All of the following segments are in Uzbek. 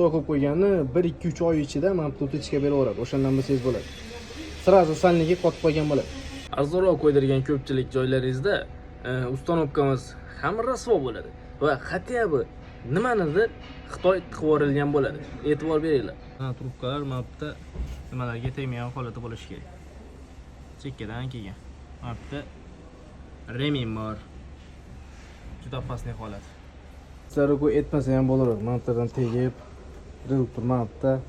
Xitoy qo'yib qo'yganini 1, 2, 3 oy ichida mana bu утечка beraveradi. O'shandan bilsangiz bo'ladi. Сразу сальник i qotib qolgan bo'ladi. Arzonroq qo'ydirgan ko'pchilik joylaringizda установка miz ham rasvo bo'ladi va хотя бы nimanidir Xitoy tiqib yuborilgan bo'ladi. E'tibor beringlar. Ha, trubkalar mana bu yerda nimalarga tegmagan holati bo'lishi kerak. Chekkadan kelgan. Mana bu yerda ремень bor. Juda опасный holat. Sizlarga aytmasa ham bo'laveradi. Mana bu yerdan tegib, reduktor mana bu yerda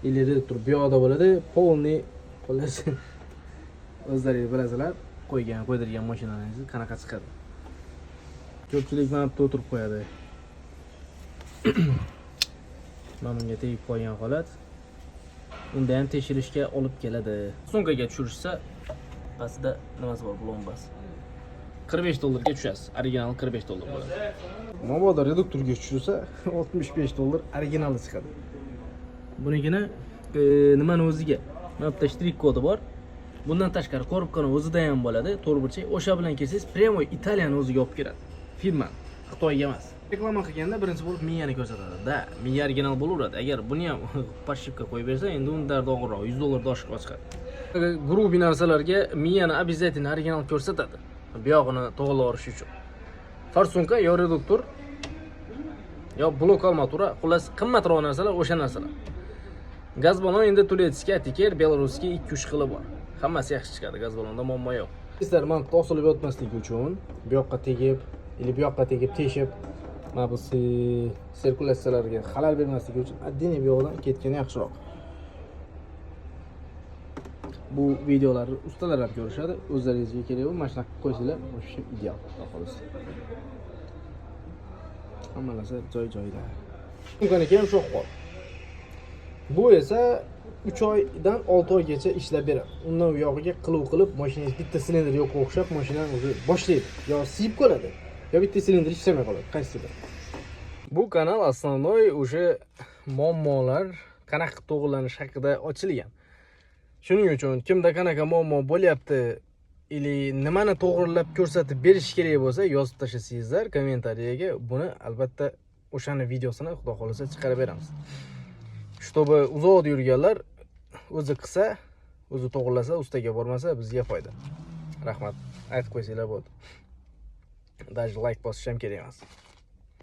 Или reduktor bu yoqda bo'ladi, полный, xullas, o'zlaringiz bilasizlar, qo'ygan, qo'ydirgan mashinalaringiz qanaqa chiqadi. Ko'pchilik mana bu yerda o'tirib qo'yadi. Mana bunga tegib qolgan holat. Unda ham tekshirishga olib keladi. Sumkaga tushirishsa, pastida nimasi bor, plombasi. 45 dollarga tushasiz. Original 45 dollar bo'ladi. Mabodo reduktorga tushirsa, 65 dollar originali chiqadi. Bunikini nimani o'ziga? Mana bitta shtrix kodi bor. Bundan tashqari коробка ni o'zida ham bo'ladi. To'rtburchak. O'sha bilan kelsangiz, прямой Italiyani o'ziga olib kiradi. Firma, Xitoyga emas. Reklama qilganda birinchi bo'lib miyani ko'rsatadi. Да, miya original bo'laveradi. Agar buni ham подшипка qo'yib bersa, endi uni dardi og'irroq, 100 dollardan oshiq chiqadi. Грубый narsalarga miyani обязательно original ko'rsatadi. Bu yog'ini to'g'irlab uchun. Форсунка yo reduktor yo blok armatura, xullas, qimmatroq narsalar o'sha narsalar. Gaz balon endi турецкий, Атикер, белорусский, 2-3 xili bor. Hammasi yaxshi chiqadi, gaz balonda muammo yo'q. Sizlar mana bu osilib yotmasligi uchun bu yoqqa tegib или bu yoqqa tegib teshib, mana bu sirkulyatsiyalarga xalal bermasligi uchun отдельно bu yoqdan ketgani yaxshiroq. Bu videolarni ustalar ham ko'rishadi. O'zlaringizga kerak bu, mana shunaqa qilib qo'ysanglar, вообще ideal, xudo xohlasa. Hamma narsa joy joyida. Sumkaniki ham shu ahvol. Bu esa 3 oydan 6 oygacha ishlab beradi. Undan u yog'iga qiluv qilib, mashinangiz bitta silindr yo'qqa o'xshab, mashina o'zi boshlaydi. Yo siyib qoladi, yo bitta silindr ishlamay qoladi. Qaysidir. Bu kanal основной уже muammolar qanaqa to'g'irlanish haqida ochilgan. Shuning uchun kimda qanaqa muammo bo'lyapti или nimani to'g'irlab ko'rsatib berish kerak bo'lsa, yozib tashlasangizlar kommentariyaga, buni albatta o'shani videosini, xudo xohlasa, chiqarib beramiz. Чтобы uzoqda yurganlar o'zi qilsa, o'zi to'g'irlasa, ustaga bormasa, bizga foyda. Rahmat. Aytib qo'ysanglar bo'ldi. Даже like bosish ham kerak emas.